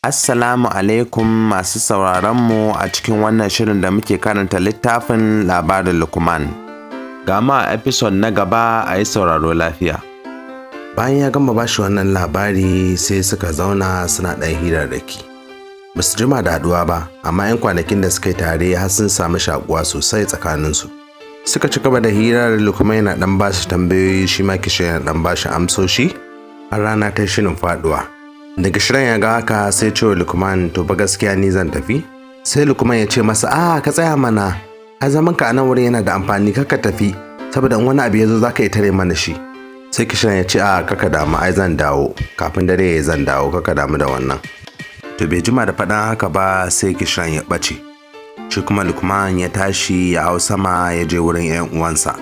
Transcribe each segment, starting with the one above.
Assalamu alaikum masu sauraronmu a cikin wannan shirin da muke karanta littafin Labarin Lukman. Gama a episode na gaba, a yi sauraro lafiya. Bayan ya gama bashi wannan labari, sai suka zauna suna ɗan hirarraki. Ba su jima da haɗuwa ba, amma 'yan kwanakin da suka yi tare har sun samu shakuwa sosai tsakaninsu. Suka ci gaba da hirar, Lukman yana ɗan bashi tambayoyi, shi ma Kishiran yana ɗan bashi amsoshi, har rana ta shirin faɗuwa. Da Kishiran ya ga haka, sai ce wa Lukman, "To ba gaskiya ni zan tafi." Sai Lukman ya ce masa, "A, ka tsaya mana, a zaman ka a nan wurin yana da amfani, kar ka tafi, saboda in wani abu ya zo za ka yi tare mana shi." Sai Kishiran ya ce, "A, kaka damu, ai zan dawo kafin dare ya, zan dawo, kaka damu da wannan." To bai jima da faɗan haka ba, sai Kishiran ya ɓace. Shi kuma Lukman ya tashi ya hau sama, ya je wurin 'yan uwansa.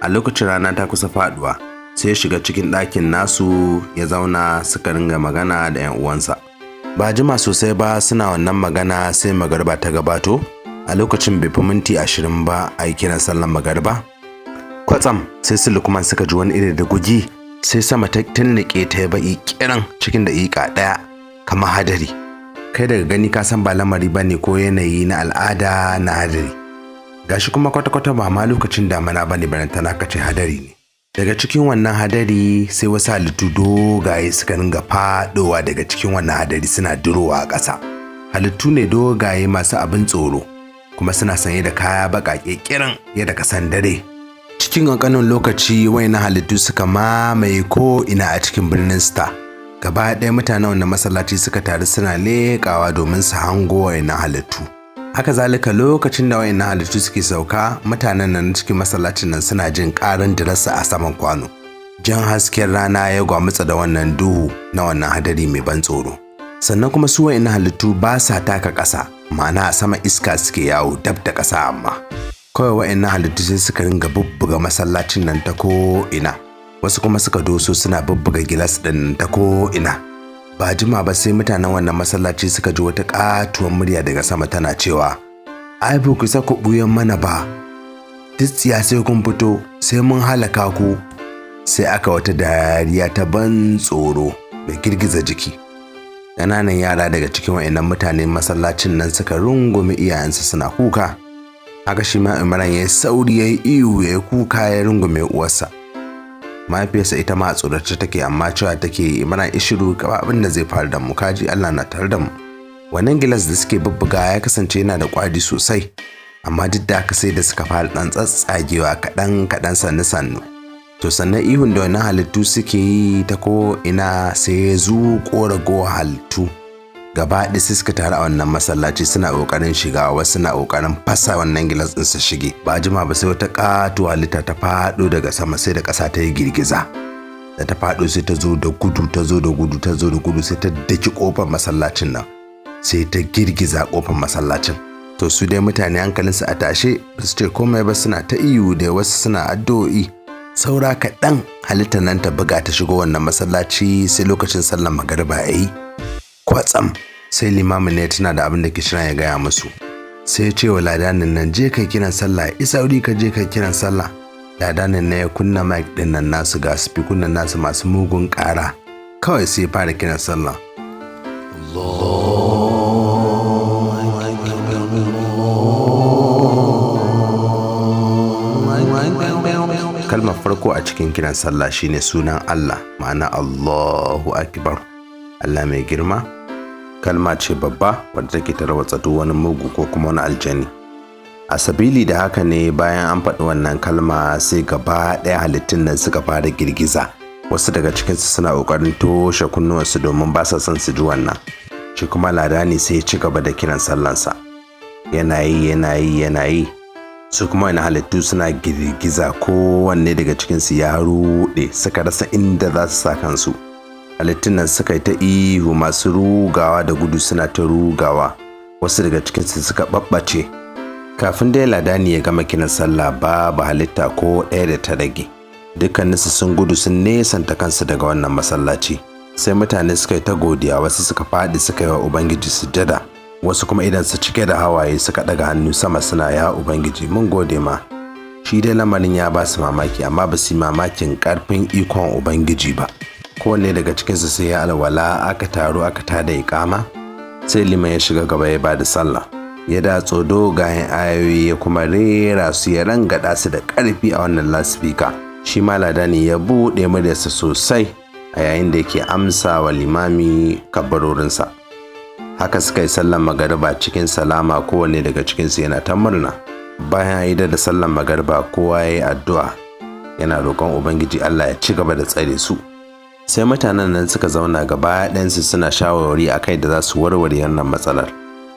A lokacin rana ta kusa faɗuwa, sai ya shiga cikin ɗakin nasu ya zauna, suka ringa magana da 'yan uwansa. Ba jima sosai ba suna wannan magana, sai magariba ta gabato. A lokacin bai fi minti 20 ba a yi kiran sallan magariba. Kwatsam sai su Lukman suka ji wani iri da gugi, sai sama ta tunnuƙe ta yi baƙi kiran cikin daƙiƙa ɗaya kamar hadari. Kai daga gani ka san ba lamari ba ne ko yanayi na al'ada na hadari. Gashi kuma kwata-kwata ba ma lokacin damana ba ne, tana kace hadari ne. Daga cikin wannan hadari sai wasu halittu dogaye suka ringa faɗowa daga cikin wannan hadari, suna durowa a ƙasa. Halittu ne dogaye masu abin tsoro, kuma suna sanye da kaya baƙaƙe kiran yadda ka san dare. Cikin ƙanƙanin lokaci wayannan halittu suka mamaye ko ina a cikin birnin Star. Gaba ɗaya mutanen wannan masallaci suka taru suna leƙawa domin su hango wayannan halittu. Haka zalika, lokacin da wayannan halittu suke sauka, mutanen nan cikin masallacin nan suna jin ƙarin dirarsa a saman kwano. Jan hasken rana ya gwamutsa da wannan duhu na wannan hadari mai ban tsoro. Sannan kuma su wayannan halittu ba sa taka ƙasa, ma'ana a sama iska suke yawo, dab da ƙasa amma. Kawai wayannan halittu sai suka ringa bubbuga masallacin nan ta ko ina. Wasu kuma suka doso suna bubbuga gilas ɗin ta ko ina. Ba jima ba sai mutanen wannan masallaci suka ji wata katuwar murya daga sama tana cewa, "Ai ba ku isa ku ɓuyan mana ba, duk tsiya sai kun fito, sai mun halaka ku." Sai aka wata dariya ta ban tsoro mai girgiza jiki. Ƙananan yara daga cikin wa'annan mutanen masallacin nan suka rungume iyayensu suna kuka. Haka shi ma Imran ya yi sauri, ya yi ihu, ya yi kuka, ya rungume uwarsa. Mahaifiyarsa ita ma a tsorace take, amma cewa take, "Imran, ishiru ka, abin da zai faru da mu, kaji Allah na tare da mu." Wannan gilas da suke bubbuga ya kasance yana da kwari sosai, amma duk da haka sai da suka fara dan tsatsagewa kaɗan kaɗan, sannu sannu. To sannan ihun da wannan halittu suke yi ta ko ina sai ya zuƙo ragowar halittu. Gaba ɗaya sai suka taru a wannan masallaci suna ƙoƙarin shiga, wasu suna ƙoƙarin fasa wannan gilas ɗin su shige. Ba jima ba sai wata ƙatuwa halitta ta faɗo daga sama, sai da ƙasa ta yi girgiza. Da ta faɗo sai ta zo da gudu, ta zo da gudu, ta zo da gudu, sai ta daki ƙofar masallacin nan, sai ta girgiza ƙofar masallacin. To su dai mutane hankalinsu a tashe, ba su ce komai ba, suna ta ihu da wasu suna addu'o'i. Saura kaɗan halittar nan ta buga ta shigo wannan masallaci, sai lokacin sallar magariba ya yi. Kwatsam sai limamin ne tuna da abin da Kishiran ya gaya musu. Sai ya ce wa ladanin nan, "Je kai kiran sallah, isauri, ka je kai kiran sallah." Ladanin na ya kunna mic din nan nasu, ga spikunan nasu masu mugun ƙara. Kawai sai ya fara kiran sallah. Kalmar farko a cikin kiran sallah shine sunan Allah, ma'ana Allahu Akbar, Allah mai girma. Kalma ce babba wadda take tarwatsa duk wani mugu ko kuma wani aljani. A sabili da haka ne, bayan an faɗi wannan kalma, sai gaba ɗaya halittun nan suka fara girgiza. Wasu daga cikinsu suna ƙoƙarin toshe kunnuwansu domin ba sa son su ji wannan. Shi kuma ladani sai ya ci gaba da kiran sallansa, yana yi, yana yi, yana yi. Su kuma wani halittu suna girgiza, kowanne daga cikinsu ya ruɗe, suka rasa inda za su sa kansu. Halittun nan suka yi ta ihu, masu rugawa da gudu suna ta rugawa, wasu daga cikinsu suka ɓaɓɓace. Kafin dai ladani ya gama kiran sallah, babu halitta ko ɗaya da ta rage. Dukkaninsu sun gudu, sun nesanta kansu daga wannan masallaci. Sai mutane suka yi ta godiya, wasu suka faɗi suka yi wa Ubangiji sujada, wasu kuma idan su cike da hawaye suka ɗaga hannu sama suna, "Ya Ubangiji, mun gode ma." Shi dai lamarin ya ba su mamaki, amma ba su yi mamakin ƙarfin ikon Ubangiji ba. Kowanne daga cikinsu sai ya alwala, aka taru, aka tada iƙama. Sai liman ya shiga gaba ya ba da sallah, ya datso dogayen ayoyi ya kuma rera su, ya rangada su da ƙarfi a wannan lasifika. Shi ma ladani ya buɗe muryarsa sosai a yayin da yake amsa wa limami kabbarorinsa. Haka suka yi sallan magariba cikin salama, kowanne daga cikinsu yana ta murna. Bayan idar da sallan magariba, kowa ya yi addu'a yana roƙon Ubangiji Allah ya ci gaba da tsare su. Sai mutanen nan suka zauna gaba ɗayansu suna shawarwari a kai da za su warware wannan matsalar,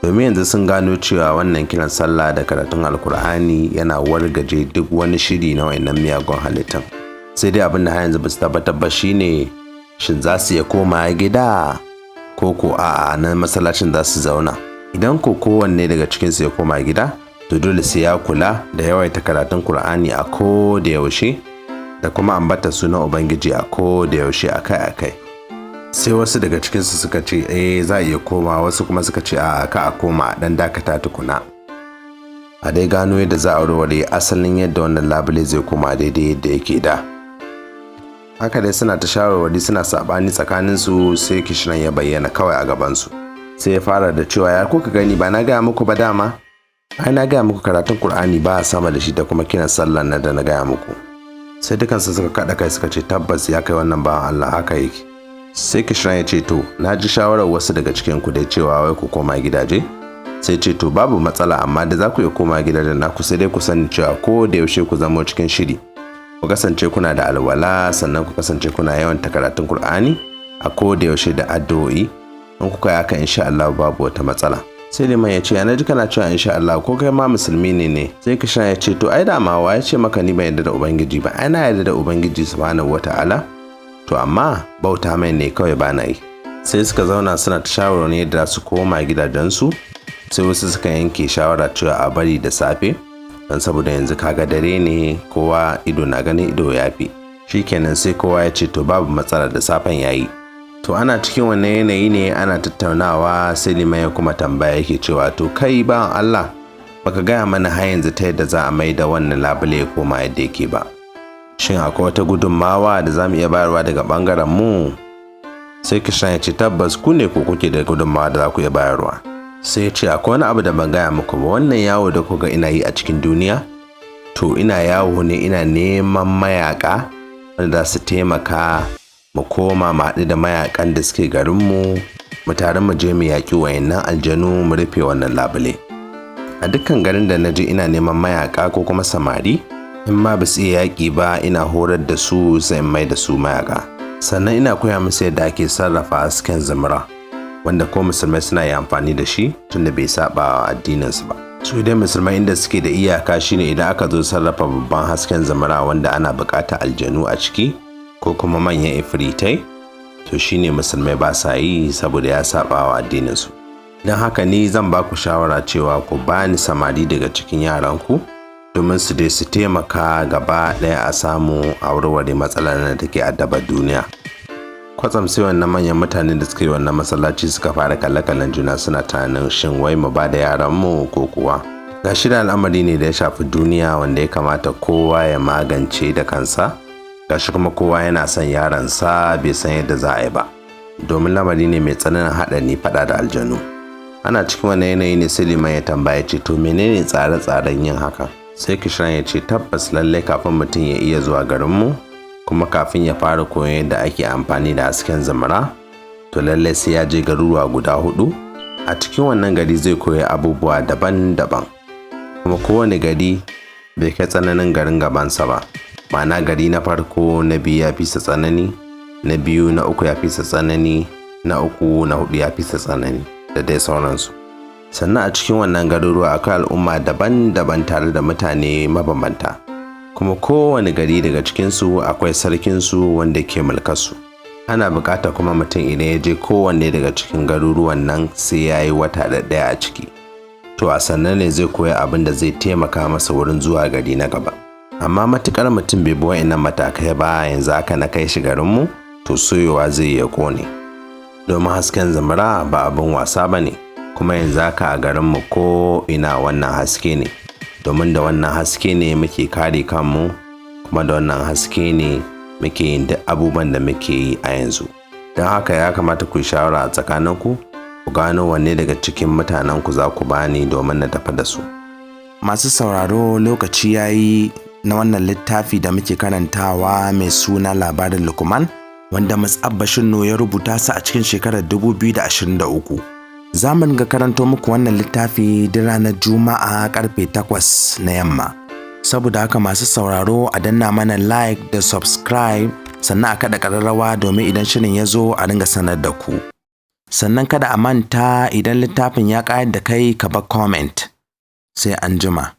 domin yanzu sun gano cewa wannan kiran sallah da karatun Alkur'ani yana wargaje duk wani shiri na wayannan miyagun halittan. Sai dai abin da har yanzu ba su tabbatar ba shine, shin za su iya koma gida ko ko a'a, nan masallacin za su zauna? Idan ko kowanne daga cikinsu ya koma gida, to dole sai ya kula da yawaita karatun Kur'ani a ko da yaushe da kuma ambata sunan Ubangiji a ko da yaushe, akai-akai. Sai wasu daga cikinsu suka ce eh, za a iya koma. Wasu kuma suka ce a ka a koma, a dan dakata tukuna, a dai gano yadda za a warware asalin yadda wannan labule zai koma daidai yadda yake da. Haka dai suna ta shawarwari, suna saɓani tsakaninsu, sai Kishiran ya bayyana kawai a gabansu. Sai ya fara da cewa, "Ya kuka gani? Ba na gaya muku ba dama? Ai na gaya muku karatun Kur'ani ba a sama da shi, da kuma kiran sallah na da na gaya muku." Sai dukansu suka kaɗa kai suka ce, "Tabbas, ya kai wannan bawan Allah, haka yake." Sai Kishiran ya ce, "To, na ji shawarar wasu daga cikin ku dai cewa wai ku koma gidaje." Sai ce, "To, babu matsala, amma da za ku iya koma gidajen naku, sai dai ku sani cewa ko da yaushe ku zamo cikin shiri, ku kasance kuna da alwala, sannan ku kasance kuna yawan karatun Kur'ani a ko da yaushe da addu'o'i. In kuka yi haka, insha Allah babu wata matsala." Sai liman ya ce, "Na ji kana cewa insha Allah, ko kai ma musulmi ne ne?" Sai Kishan ya ce, "To, ai dama wa ya ce maka ni ban yarda da Ubangiji ba? Ai na yarda da Ubangiji Subhanahu Wata'ala, to amma bauta mai ne kawai ba na yi." Sai suka zauna suna ta shawarwari yadda su koma gidajensu. Sai wasu suka yanke shawara cewa a bari da safe, don saboda yanzu kaga dare ne, kowa ido na ganin ido ya fi. Shikenan, sai kowa ya ce to, babu matsala, da safen yayi. To, ana cikin wannan yanayi ne ana tattaunawa, sai liman ya kuma tambaya yake cewa, "To, kai bawan Allah, baka gaya mana har yanzu ta yadda za a mai da wannan labule ya koma yadda yake ba. Shin akwai wata gudunmawa da za mu iya bayarwa daga bangaren mu?" Sai Kishan ya ce, "Tabbas, ku ne ko kuke da gudunmawa da za ku iya bayarwa." Sai ya ce, "Akwai wani abu da ban gaya muku ba. Wannan yawo da kuga ina yi a cikin duniya, to ina yawo ne ina neman mayaka wanda za su taimaka mu koma mu haɗu da mayakan da suke garinmu, mu tare mu je mu yaƙi wayannan aljanu, mu rufe wannan labule. A dukkan garin da na je, ina neman mayaka ko kuma samari, in ma ba su iya yaƙi ba, ina horar da su, sai in mai da su mayaka. Sannan ina koya musu yadda ake sarrafa hasken zamura, wanda ko musulmai suna yi amfani da shi tunda bai saba wa addininsu ba. Su dai musulmai inda suke da iyaka shine idan aka zo sarrafa babban hasken zamura wanda ana buƙatar aljanu a ciki ko kuma manyan ifritai, to shine musulmai ba sa yi saboda ya saba wa addininsu. Don haka ni zan ba ku shawara cewa ku bani samari daga cikin yaranku domin su dai su taimaka gaba ɗaya a samu a warware matsalar da take addabar duniya." Kwatsam sai wannan manyan mutane da suka yi wannan masallaci suka fara kalle-kallen juna, suna tunanin, shin wai mu ba da yaranmu ko kuwa? Ga shi da al'amari ne da ya shafi duniya wanda ya kamata kowa ya magance da kansa, gashi kuma kowa yana son yaransa, bai san yadda za a yi ba, domin lamari ne mai tsananin haɗari, faɗa da aljanu. Ana cikin wannan yanayi ne sai liman ya tambaya ce, "To, menene tsare-tsaren yin haka?" Sai Kishiran ya ce, "Tabbas, lallai kafin mutum ya iya zuwa garinmu, kuma kafin ya fara koyon yadda ake amfani da hasken zamara, to lallai sai ya je garuruwa guda hudu. A cikin wannan gari zai koyi abubuwa daban-daban, kuma kowane gari bai kai tsananin garin gabansa ba. Ma'ana, gari na farko, na biyu ya fi sa tsanani, na biyu, na uku ya fi sa tsanani, na uku, na hudu ya fi sa tsanani, da dai sauransu. Sannan a cikin wannan garuruwa akwai al'umma daban-daban tare da mutane mabambanta, kuma kowane gari daga cikinsu akwai sarkinsu wanda ke mulkarsu. Ana bukata kuma mutum idan ya je kowanne daga cikin garuruwan nan, sai ya yi wata ɗaya a ciki. To, a sannan ne zai koya abin da zai taimaka masa wurin zuwa gari na gaba. Amma matukar mutum bai bi wa'innan matakai ba, yanzu haka na kai shi garinmu, to soyowa zai iya kone, domin hasken zamara ba abin wasa ba ne. Kuma yanzu haka a garinmu ko ina wannan haske ne, domin da wannan haske ne muke kare kanmu, kuma da wannan haske ne muke yin duk abubuwan da muke yi a yanzu. Don haka ya kamata ku yi shawara a tsakaninku Ku gano wanne daga cikin mutanenku za ku bani domin na tafi da su. Masu sauraro, lokaci ya yi na wannan littafi da muke karantawa mai suna Labarin Lukman, wanda Mus'ab Bashir ya rubuta sa a cikin shekarar 2023. Za mu dinga karanto muku wannan littafi duk ranar Juma'a karfe 8 na yamma. Saboda haka, masu sauraro, a danna mana like da subscribe, sannan a kaɗa ƙararrawa domin idan shirin ya zo a ringa sanar da ku. Sannan kada a manta, idan littafin ya ƙayar da kai, ka bar comment. Sai an jima.